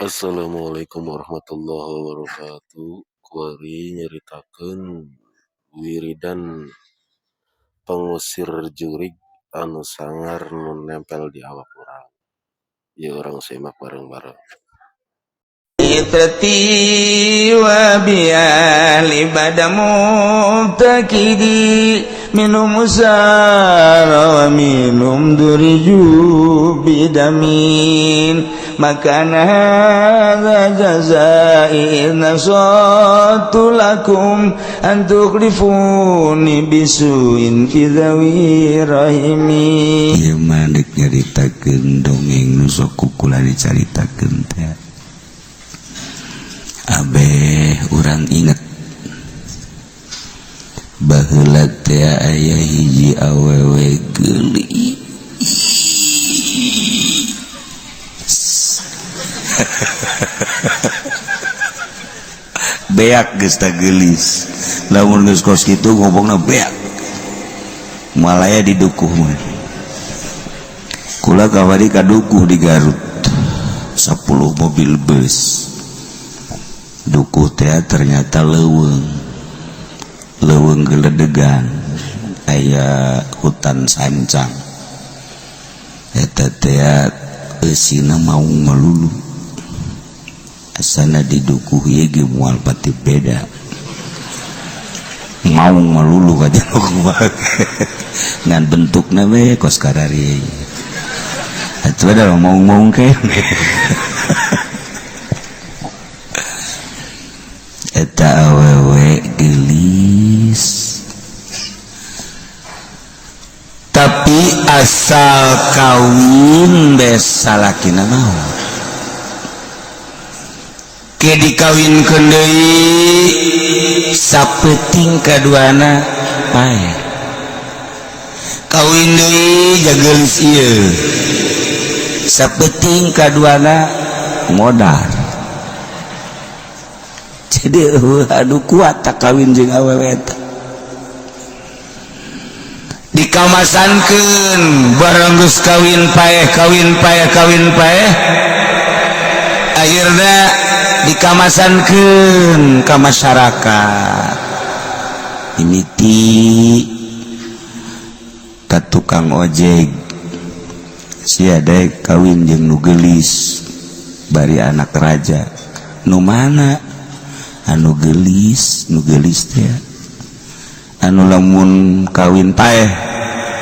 Assalamualaikum warahmatullahi wabarakatuh. Kuari nyaritakeun wiridan pengusir jurig anu sangar nu nempel di awak urang. Yeuh urang simak bareng-bareng. وبأهل بدر مبتكدي منهم سار ومنهم درجوا بدمين ما كان هذا جزائي إذ نصحت لكم أن تخلفوني بسوء في ذوي رحمي. Ieu mah deuk nyaritakeun dongeng nu sok ku kula dicaritakeun teh. Abeh urang inget baheula teh aya hiji awewe geulis. Beak geus tah geulis, lamun geus kos kitu ngomongna beak, malaya di dukuh mah. Kula kawari ka dukuh di Garut 10 mobil bus. Dukuh teh ternyata leuweung, leuweung geledegan, aya hutan sancang. Eta teh eusina maung melulu. Asana di dukuh ieu ge moal pati beda, maung melulu ka kumaha ngan bentukna we kos karari. Atuh ada maung-maung keneh. Eta awewe geulis, tapi asal kawin bes salakina mau ke dikawinkeun deui sapeuting kaduana paeh, kawin deui jageulis ieu sapeuting kaduana modar. Jadi aduh kuat tak kawin jeung awewe eta. Dikamasankeun bareng geus kawin paeh, kawin paeh, kawin paeh, akhirna dikamasankeun ka masyarakat. Mimiti ka tukang ojek, sia daek kawin jeung nu geulis bari anak raja. Nu mana anu geulis, nu geulis teh anu lamun kawin paeh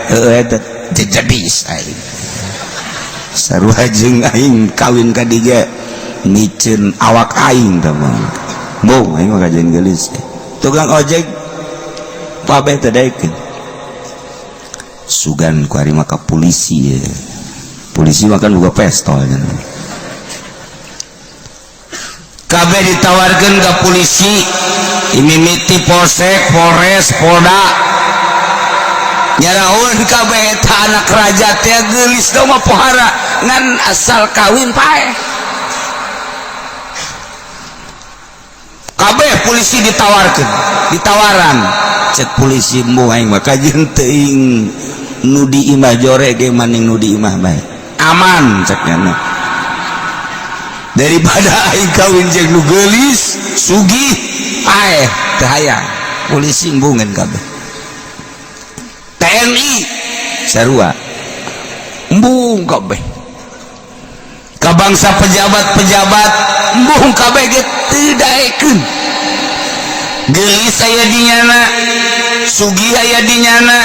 heueuh eta jejadis aing sarua jeung aing kawin ka diga miceun awak aing tah mah. Bung aing mah kajeun geulis. Tukang ojek kabeh teh daekeun sugan ku ari mah ka polisi ye. Polisi mah kan boga pistol nya. Kabeh ditawarkan ke polisi, mimiti polsek, polres, polda, nyaraun kabeh eta anak raja teh geulis mah pohara ngan asal kawin paeh. Kabeh polisi ditawarkan, ditawaran. Cek polisi mbuh aing mah kajeun teuing nu di imah jore ge maning nu di imah bae aman cek nya, daripada aing kawin jeung nu geulis sugih paeh teu hayang. Polisi embungeun kabeh, TNI sarua embung kabeh, ka bangsa pejabat-pejabat embung kabeh ge teu daekeun. Geulis aya di nyana, sugih aya di nyana,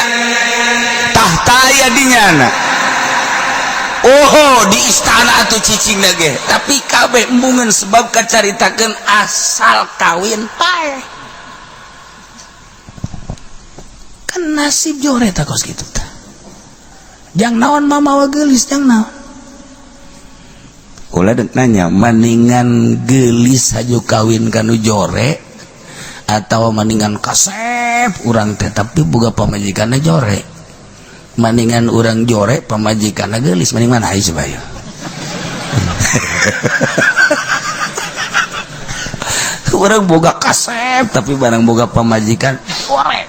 tahta aya di nyana. Oh di istana atau cicing lagi, tapi kabeh embungan sebab kacaritakeun asal kawin paeh. Kan nasib jore tak kos kitu tah. Jang naon mamawa geulis, jang naon. Kula deuk nanya, maningan geulis haju kawin kanu jore atau maningan kasep urang teh tapi boga pamajikanna jore? Maningan urang jore pamajikanna geulis, maning mana ai coba ya? Urang boga kasep tapi barang boga pamajikan jore.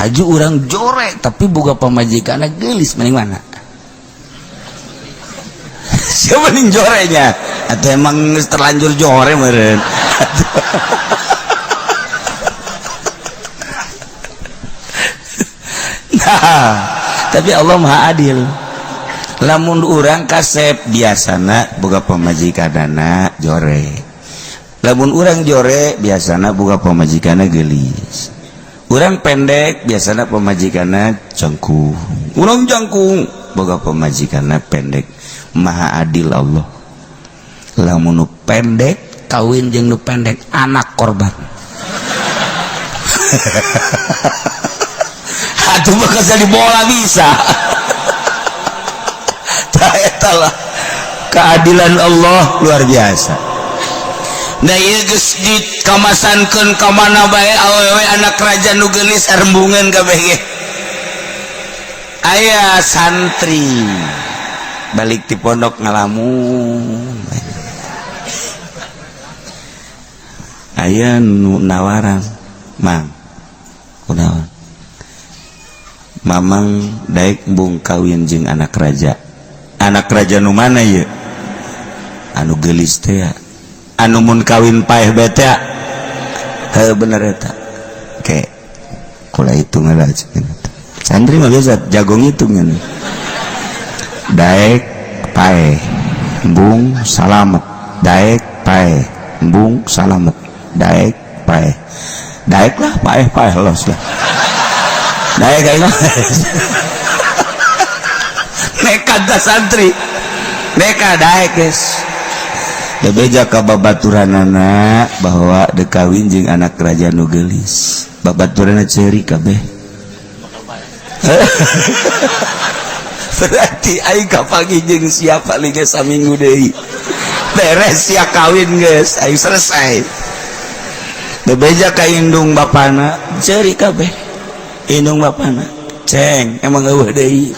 Haju urang jore tapi boga pamajikanna geulis, maning mana? Siapa nih jorenya? Atau emang terlanjur jore meren? Nah, tapi Allah Maha Adil. Lamun urang kasep biasana boga pamajikanana jore. Lamun urang jore biasana boga pamajikanna geulis. Urang pendek biasana pamajikanna jangkung. Urang jangkung boga pamajikanna pendek. Maha adil Allah. Lamun nu pendek kawin jeung nu pendek anak korban. Atuh bakal jadi bola bisa. Lah keadilan Allah luar biasa. Nah ieu geus dikamasankeun ka mana bae awewe anak raja nu geulis rembungan kabeh ge. Aya santri balik ti pondok ngalamun. Aya nu nawaran, "Mang, kunaon? Mamang daek embung kawin jeung anak raja." Anak raja nu mana ye? Anu geulis teh, anu mun kawin paeh bae teh. Heuh bener eta. Ke kula hitung lah santri mah biasa jago ngitung. Daek paeh embung salamet, daek paeh embung salamet, daek paeh, daek lah paeh paeh los lah. Daek aing. Nekat dah santri, nekat daek guys. Bebeja ka babaturanana bahwa dek kawin jeung anak raja nu geulis. Babaturanna ceuri kabeh. Berarti aing kapanggih jeung siapa liga saminggu deui. Beres sia kawin geus, aing selesai. Bebeja ka indung bapana ceuri kabeh. Indung bapana, ceng emang eueuh deui.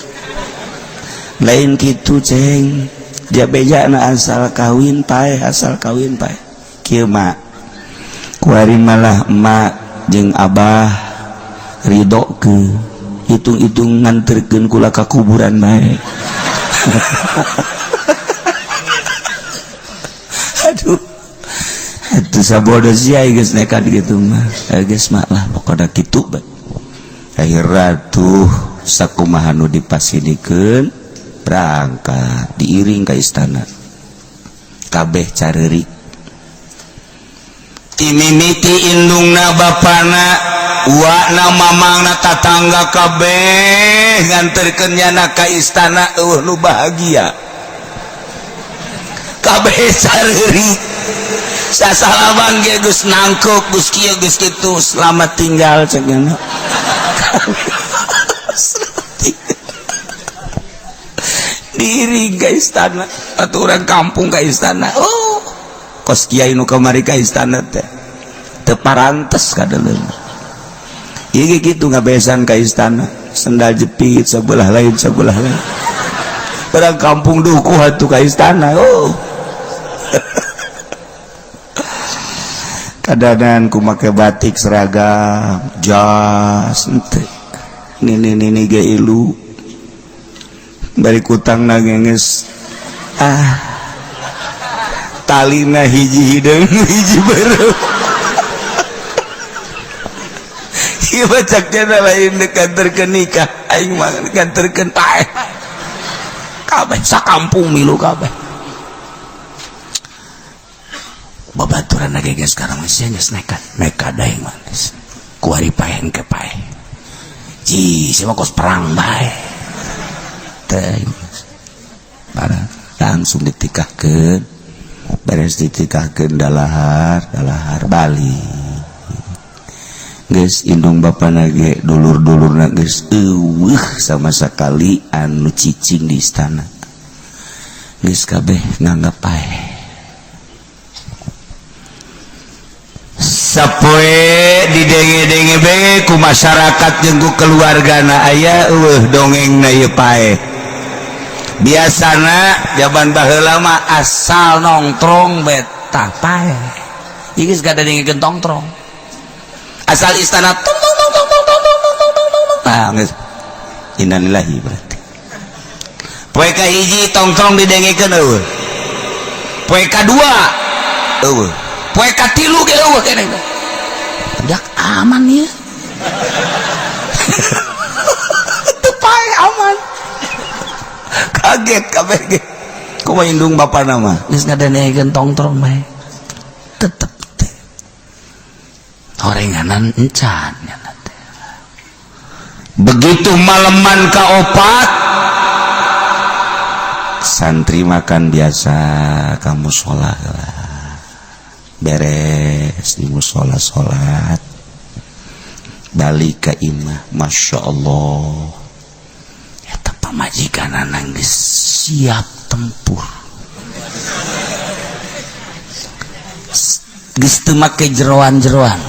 Lain gitu ceng, dia beja na asal kawin paeh, asal kawin paeh. Kieu mak kuari malah emak jeung abah ridho ke hitung-hitung nganterkeun kula ka kuburan bae. Aduh, atuh sabodo sia geus nekat gitu mah. Geus mak lah pokona kitu bae. Akhirna tuh sakumaha nu dipasinikeun berangkat diiring ke istana. Kabeh careurik timimiti indungna bapana uakna mamangna tatangga kabeh nganterkeun nyana ka istana eueuh nu bahagia. Kabeh careurik sasalaman ge geus nangkuk geus kieu geus kitu selamat tinggal cek nyana. Diri ke istana atau orang kampung ke istana. Oh kos kiai nu kamari ka istana teh teu parantes kadeuleun. Ieu kitu ngabesan ka istana sendal jepit sebelah lain sebelah lain. Orang kampung dukuh atuh ka istana. Oh kadanan ku make batik seragam jas henteu nini nini ge ilu bari kutang nangenges ah talina hiji hideung hiji beureum. Ieu bacakna lain dekanterkeun nikah aing mah dekanterkeun paeh kabeh sakampung milu kabeh. Babaturan ge geus sekarang geus geus nekat nekat aing mah geus kuari paeh ke paeh ji sia mah kos perang bae. Para langsung ditikahkeun, beres ditikahkeun dalahar dalahar balik geus indung bapana ge dulur-dulurna geus eueuh sama sekali anu cicing di istana. Geus kabeh nganggap paeh. Sapoe didenge-denge bae ku masyarakat jeung ku keluargana aya eueuh dongengna ieu paeh. Biasana jaman baheula mah asal nongtrong beta paeh. Ieu geus kadadengkeun tongtrong. Asal istana tong tong tong tong tong tong tong tong tong tong. Tah geus innalillahi berarti. Poe kahiji tongtrong didengekeun eueuh. Poe kadua eueuh, poe katilu ge eueuh keneh. Budak aman ya. Teu paeh aman. Kaget kabeh ge. Kumaha indung bapana mah? Geus ngadenekeun tongtrong bae. Tetep teh. Horenganan encan nya teh. Begitu maleman kaopat, santri makan biasa ka musola lah. Beres di musola salat, balik ke imah, masya Allah, Eta pamajikan geus siap tempur, geus teu make jeroan-jeroan.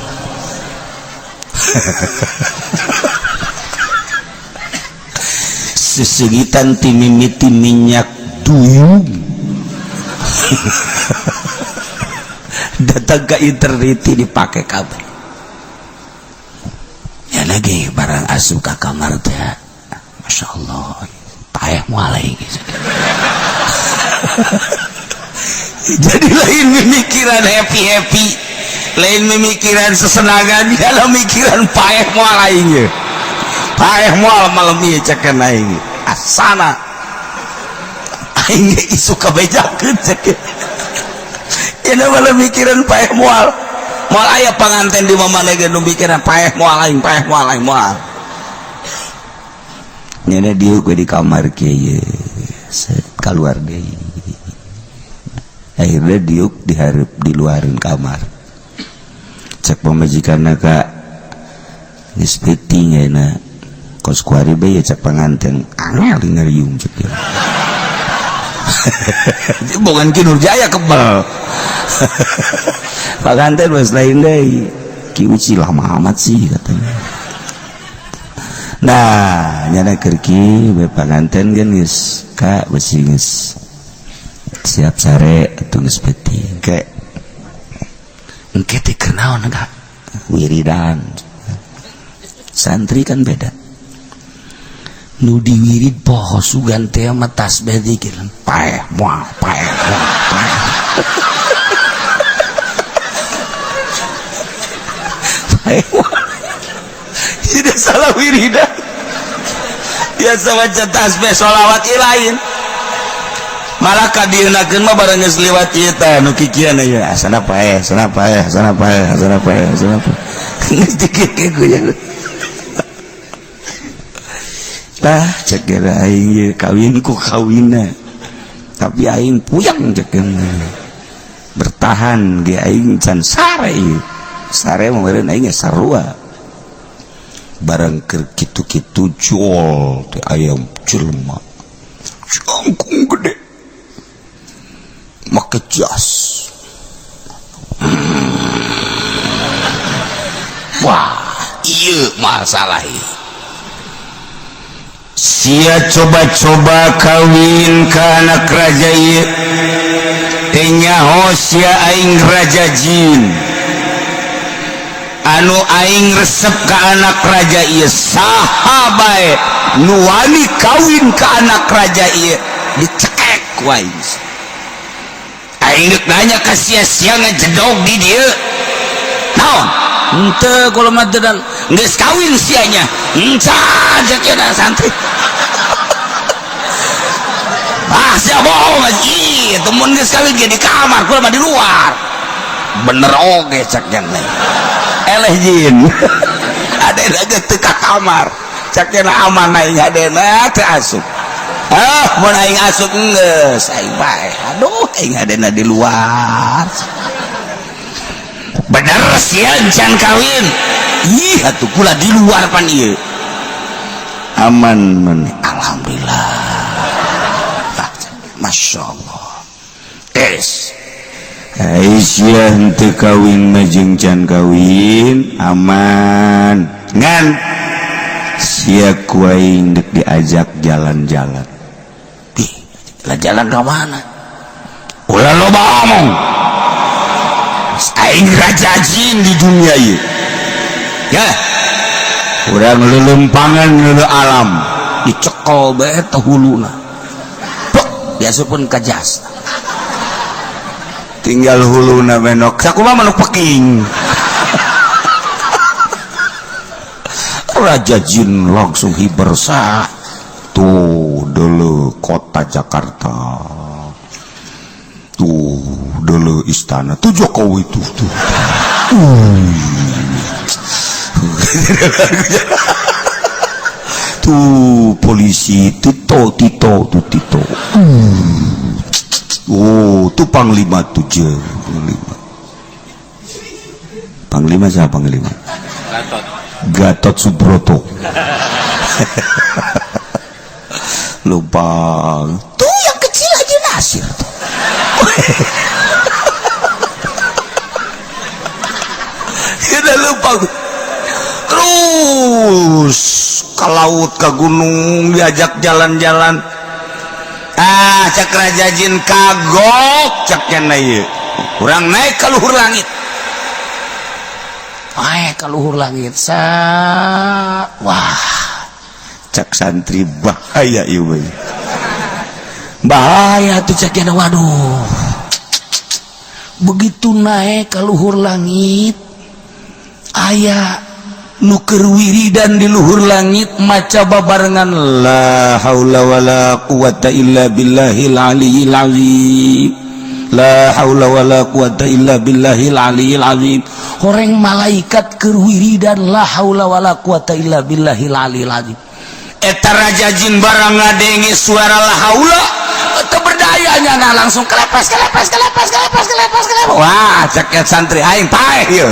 Sesegitan timimiti minyak duyung datang ke internet dipakai kabeh. Ya lagi barang asup ka kamar teh, masya Allah, paeh moal gitu. Jadi lain memikiran happy happy, lain memikiran sesenangan, dalam mikiran paeh moal aing ye. Paeh moal malam ieu cekeun aing. Asana aing ge isu kabejakeun cekeun. Ya malah mikiran paeh moal. Moal aya panganten di mamana ge nu mikiran paeh moal aing, paeh moal aing moal. Nyana diuk we di kamar kieu ye. Set kaluar deui. Akhirnya diuk dihareup di luarin kamar. Cek pamajikanna ka geus peuting ayeuna. Kos kuari bae ya cek panganten angel ngariung cek dia. Bukan Ki Nurjaya kebel. Panganten geus lain deui. Ki Uci lama amat sih katanya. Nah, nyana keur ki we panganten kan geus ka besi geus siap sare atuh geus peuting ke Engke teh keur naon ka? Wiridan. Santri kan beda. Nu diwirid poho sugan teh mah tasbih zikir. Paeh moal, paeh moal, paeh. Paeh moal. Tidak salah wiridan. Biasa baca tasbih sholawat ieu lain. Malah kadieunakeun mah bareng geus liwat ieu teh nu kikieuan ieu. Asana paeh, asana paeh, asana paeh, asana paeh, asana paeh. Geus dikit ge. Tah cek geura aing ieu kawin ku kawinna. Tapi aing puyang cek bertahan ge aing can sare ieu. Sare mah meureun aing ge sarua. Barang keur kitu-kitu jol teh ayam jelema. Jangkung gede. Make jas. Wah, ieu masalah ieu. Sia coba-coba kawin ka anak raja ieu. Teh nyaho sia aing raja jin. Anu aing resep ka anak raja ieu saha bae nu wani kawin ka anak raja ieu dicekek ku aing. Aing deuk nanya ka sia-sia ngajedog di dieu. Naon? Henteu kula mah teu dan geus kawin sianya. Encan cek ieu santri. Ah, sia bohong ih, temun geus kawin ge di kamar, kula mah di luar. Bener oge cek nya. Eleh jin. Adena ge teu ka kamar. Cek nya aman aing adena teu asup. Ah, mun aing asup geus aing bae. Aduh, aing adena di luar. Bener sia can kawin. Ih, atuh kula di luar pan ieu. Aman men. Alhamdulillah. Masya Allah. Es. Aisyah henteu kawin mah jeung can kawin aman. Ngan sia ku aing deuk diajak jalan-jalan. Ih, lah jalan ka mana? Ulah loba omong. Aing raja jin di dunia ieu. Ya. Urang leuleumpangan leuleung alam. Dicekel bae teh huluna. Pek, biasa pun ka jas. Tinggal huluna benok. Sakumaha manuk peking. Raja Jin langsung hibersa. Tuh dulu kota Jakarta. Tuh dulu istana. Tuh Jokowi tuh tuh. Tuh polisi Tito Tito tuh Tito. Oh, tuh panglima tuh je. Panglima. Panglima siapa panglima? Gatot. Gatot Subroto. Lupa. Tuh yang kecil aja Nasir tuh. Kita lupa. Terus ke laut, ke gunung, diajak jalan-jalan. Ah, cak Raja Jin kagok caknya ieu. Urang naik ke luhur langit. Naik ke luhur langit. Sa wah, cak santri bahaya ieu. Bahaya tuh caknya, waduh. Begitu naik ke luhur langit, aya nu keur wiridan di luhur langit maca babarengan la haula wala quwata illa billahil aliyil azim, la haula wala quwata illa billahil aliyil azim. Horeng malaikat keur wiridan la haula wala quwata illa billahil aliyil azim. Eta Raja Jin barang ngadenge suara la haula teu berdayanya, nah langsung kelepes kelepes kelepes kelepes kelepes kelepes. Wah, cek santri aing paeh ieu.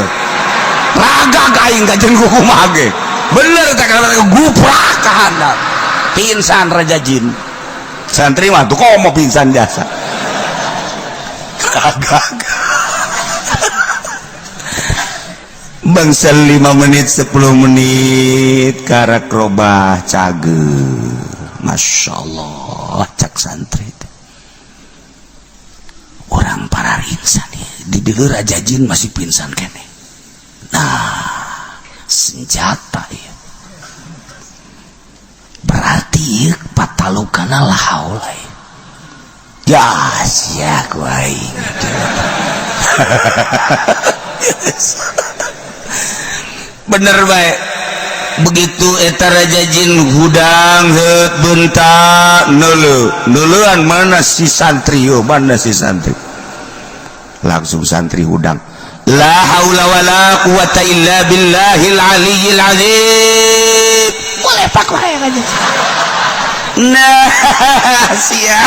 Raga aing kajen kumaha ge. Bener tak guprak ka handap. Pingsan Raja Jin. Santri mah tuh komo pingsan jasa. Raga. Bangsa 5 menit 10 menit karak robah cage. Masya Allah cak santri teh. Orang para insan di dieu Raja Jin masih pingsan kene. Nah, senjata ya. Berarti patalukana la haula. Ya, sia ku aing. Bener bae. Begitu eta Raja Jin hudang heut bentak neuleu. Neuleuan mana si santri yo, mana si santri. Langsung santri hudang. La haula wala quwata illa billahil aliyil azim. Boleh pak wae aja. Nah, sia.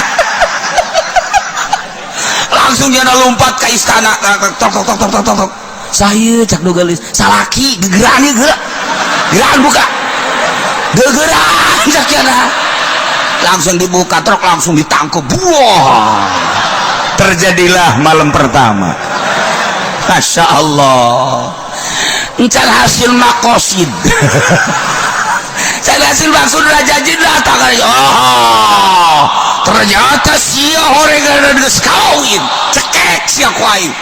Langsung dia lompat ke istana. Tok tok tok tok tok tok. Saya cak nu geulis, salaki gegeran ieu geura. Gegeran buka. Gegeran cak cenah. Langsung dibuka truk, langsung ditangkep. Wah. Terjadilah malam pertama. Masya Allah. Encan hasil makosid. Encan hasil maksud Raja Jin datang. Oh, ternyata sia horengan geus kawin. Cekek sia ku aing.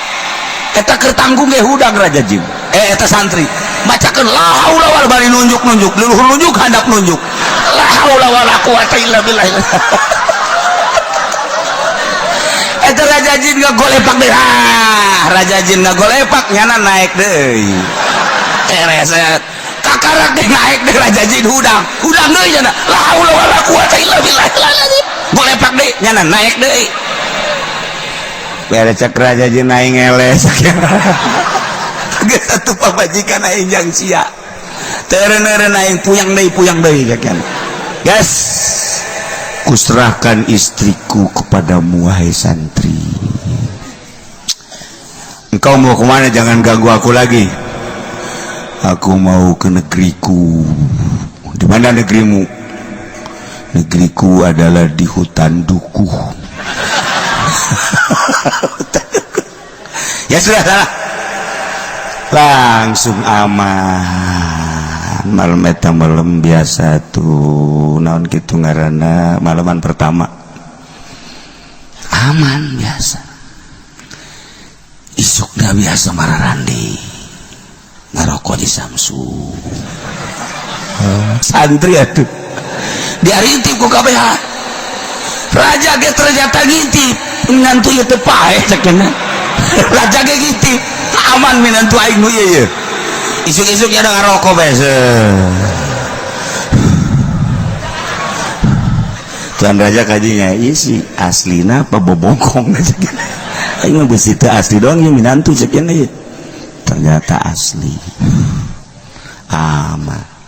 Eta keur tanggung ge hudang Raja Jin. Eta santri. Macakeun la haula wala bari nunjuk-nunjuk, luhur nunjuk handap nunjuk. La haula wala quwata illa billah. Eta Raja Jin ngagolepak deui. Ah, Raja Jin ngagolepak nyana naik deui. Tereset. Kakarak deui naik deui Raja Jin hudang. Hudang deui nyana. La haula wala quwata illa billah. Golepak deui nyana naik deui. Bere cek Raja Jin aing eleh Geus atuh pamajikan aing jang sia. Teureun-eureun aing puyang deui cek. Gas. Kuserahkan istriku kepadamu wahai santri. Engkau mau kemana? Jangan ganggu aku lagi. Aku mau ke negeriku. Di mana negerimu? Negeriku adalah di hutan dukuh. Ya sudah salah. Langsung aman. Malam eta malam biasa tuh naon kitu ngaranna malaman pertama aman biasa. Isukna biasa mararandi ngarokok di Samsu. Santri atuh diarintip ku KBH. Raja ge ternyata ngintip ngantu ieu teu paeh cek cenah. Raja ge ngintip, aman minantu aing nu ieu ye. Isuk-isuk nya ngarokok bae. Tuan Raja kajinya ieu si aslina apa bobongkong aja gitu. Aing mah beusi teu asli doang ieu minantu cek ieu. Ternyata asli. Aman.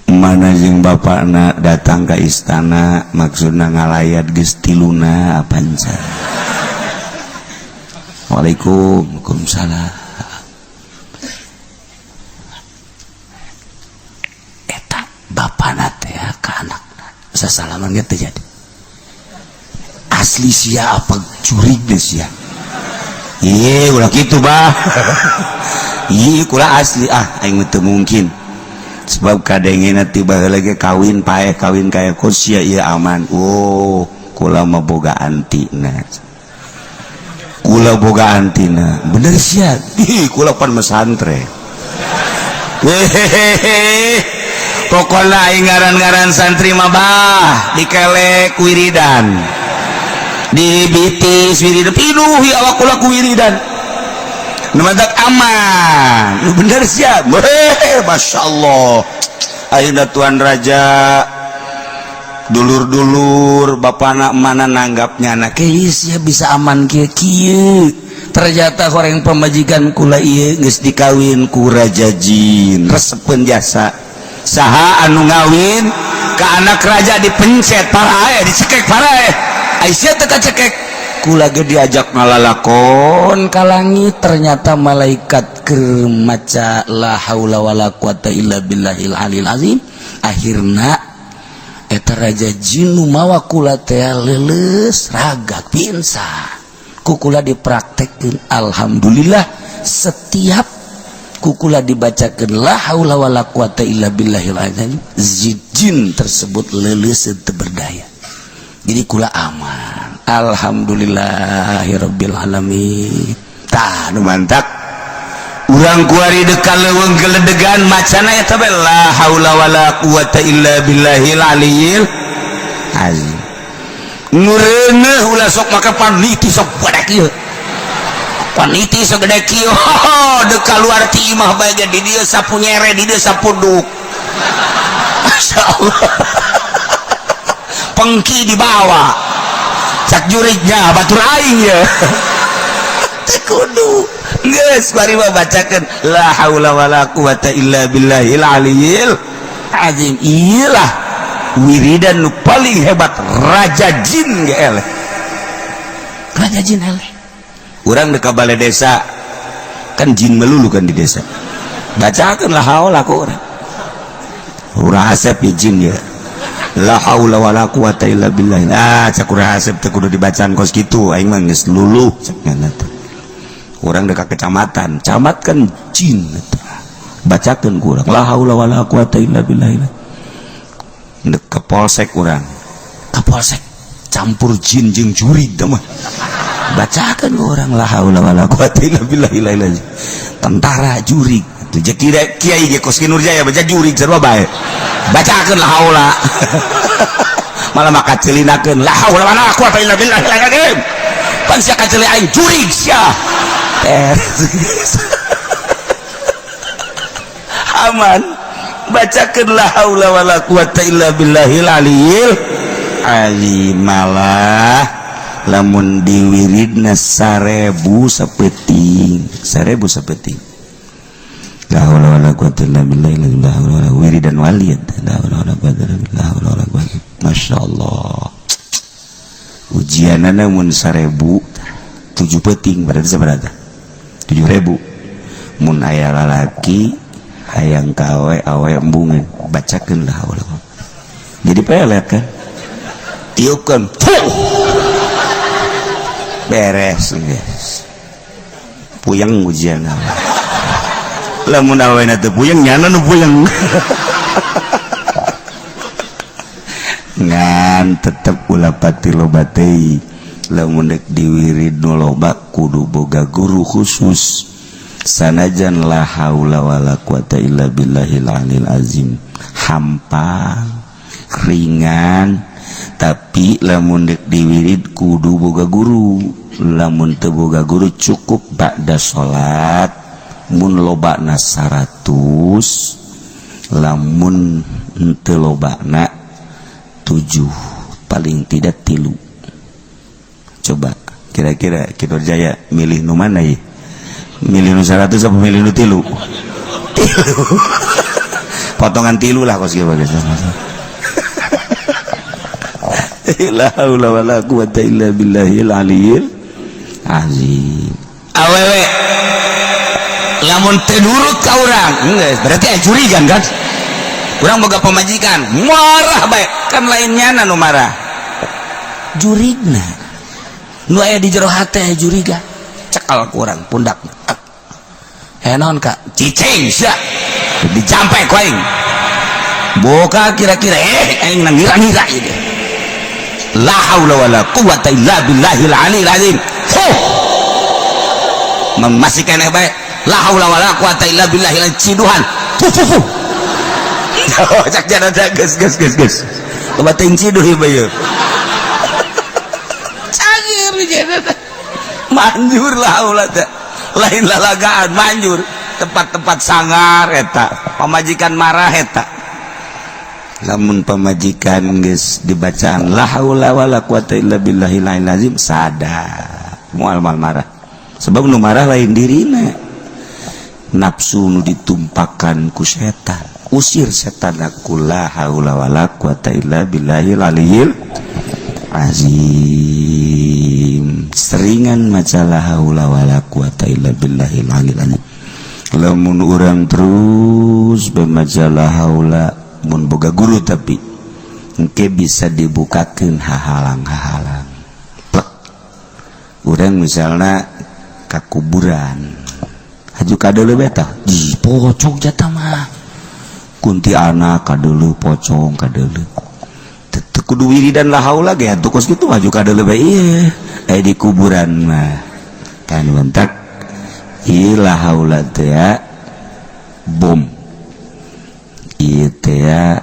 Mana jeung bapakna datang ke istana maksudna ngalayat geus tiluna apanca. Waalaikumsalam. Eta bapakna teh ka anakna sasalaman ge teu jadi. Asli sia apa jurig deh sia. Ieu ulah kitu bah. Ieu kula asli ah aing mah teu mungkin. Sebab kadengena ti baheula ge kawin paeh kawin kaya kos sia ieu aman. Oh, kula mah boga antina. Kula boga antina. Bener sia. Ih, kula pan mesantre. Hehehe. Pokona aing ngaran-ngaran santri mah bah dikelek wiridan. Dibitis wiridan pinuh ya awak kula ku wiridan. Nu mantak aman. Nu bener sia. Hehehe, masyaallah. Ayeuna Tuan Raja dulur-dulur bapana mana nanggapnya anak sia bisa aman kieu kieu. Ternyata horeng pamajikan kula ieu geus dikawin ku raja jin. Resepeun jasa. Saha anu ngawin ka anak raja dipencet parae dicekek parae. Aisyah teu kacekek. Kula ge diajak ngalalakon ka langit ternyata malaikat keur maca la haula wala quwata illa billahil alil azim. Akhirna eta raja jin nu mawa kula teh leuleus ragak pingsan. Ku kula dipraktekkeun alhamdulillah setiap ku kula dibacakeun la haula wala quwata illa billahil azim jin tersebut leuleus teu berdaya. Jadi kula aman. Alhamdulillahirabbil alamin. Tah nu mantak urang kuari dekat leuweung geledegan macana eta bae la haula wala quwata illa billahil aliyil azim. Ngureuneuh ulah sok make paniti sok gede kieu. Paniti sok gede kieu. Deuk kaluar ti imah bae ge di dieu sapu nyere di dieu sapu duk. Masyaallah. Pengki dibawa. Cak jurignya batur aing ya. Teu kudu. Geus bari mah bacakeun la haula wala quwata illa billahil aliyil azim. Iyalah wiridan nu paling hebat raja jin ge eleh. Raja jin eleh. Urang deuk ka bale desa kan jin melulu kan di desa. Bacakeun la haula ku urang. Urang asep ya jin ya. La haula wala quwata illa billah. Ah cak urang asep teh kudu dibacaan kos kitu aing mah geus luluh cak nyana teh. Urang deuk ka kecamatan, camat kan jin eta. Bacakeun ku urang la haula wala quwata illa billah. Deuk ka polsek urang. Ka polsek campur jin jeung jurig teh mah. Bacakeun ku urang la haula wala quwata illa billah. Tentara jurig. Tuh kira kiai ge kos ki Nurjaya baca jurig sarua bae. Bacakeun la haula. Malah maka celinakeun la haula wala quwata illa billah. Pan sia kaceli aing jurig sia. Aman. Bacakeun la haula wala quwata illa billahil aliyil azim. Malah lamun diwiridna 1000 sapeting, 1000 sapeting. La haula wala quwata illa billah la haula wala wiridan waliyad la haula wala quwata illa billah la haula wala quwata. Masyaallah. Ujianana mun 1000 7 peting berarti sabaraha? 7000. Mun aya lalaki hayang ka awe awe embungeun bacakeun la haula. Jadi pelet kan? Tiupkeun. Beres geus. Puyeng ujian. Lamun awena teu puyeng nyana nu puyeng. Ngan tetep ulah pati loba teuing. Lamun dek diwirid nu loba kudu boga guru khusus. Sanajan la haula wala quwata illa billahil aliyil azim. Hampang, ringan, Tapi lamun dek diwirid kudu boga guru. Lamun teu boga guru cukup ba'da salat, mun lobana 100, lamun henteu lobana 7, paling tidak 3. Coba kira-kira Ki Jaya milih nu mana ya? Milih nu 100 apa milih nu 3? 3, potongan 3 lah kos kieu bagus. La haula wala quwata illa billahil aliyil azim. Awewe lamun teu nurut ka urang geus berarti aya curigan kan. Urang boga pamajikan marah bae kan, lainnya nu marah jurigna nu aya di jero hate aya juriga. Cekal ku urang pundakna. Eh, naon ka cicing sia dijampe ku aing boka kira-kira, eh, aing ngira-ngira ieu. La haula wala quwata illa billahil aliyil azim. Huh, masih keneh bae. La haula wala quwata illa billahil ciduhan. Fuh fuh fuh. Cak jana geus geus geus geus. Loba teuing ciduh ieu bae. Cageur jana. Manjur lah haula teh. Lain lalagaan manjur. Tempat-tempat sangar eta. Pamajikan marah eta. Lamun pamajikan geus dibacaan la haula wala quwata illa billahil aliyil azim, sadar, moal moal marah. Sebab nu marah lain dirina, nafsu nu ditumpakan ku setan. Usir setan aku la haula wala quwata illa billahil aliyil azim. Seringan maca la haula wala quwata illa billahil aliyil azim. Lamun urang terus maca la haula, mun boga guru, tapi engke bisa dibukakeun hahalang-hahalang plek. Urang misalnya ka kuburan, haju kadeuleu beta di pocong jata mah kuntianak kadeuleu, pocong kadeuleu. Teu kudu wiridan la haula ge atuh kos kitu, maju kadeuleu bae ieu. Eh, di kuburan mah kan bentak ieu la haula teh bom ieu teh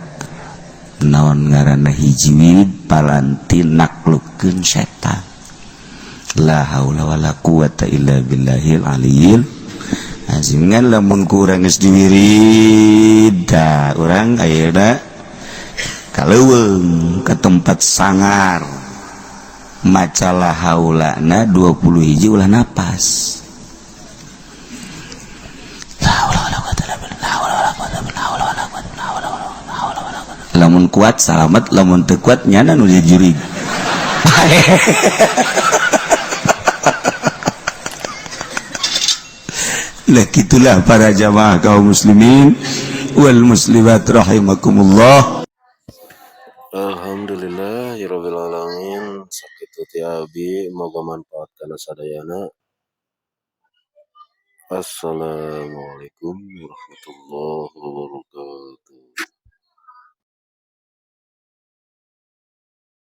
naon ngaranna, hiji wirid paranti naklukkeun setan. La haula wala quwata illa billahil aliyil azim. Ngan lamun ku urang geus diwirid da urang ayeuna ka leuweung, ka tempat sangar, maca la haulana 20 hiji, ulah napas. La haula wala quwata illa billah, la haula wala quwata illa billah, la haula wala quwata, la haula wala quwata, la haula wala quwata. Lamun kuat salamat, lamun teu kuat nyana nu jurig. Lah, gitulah para jamaah kaum muslimin wal muslimat rahimakumullah. Alhamdulillahirabbil alamin. Sakitu ti abi, moga manfaat kana sadayana. Assalamualaikum warahmatullahi wabarakatuh.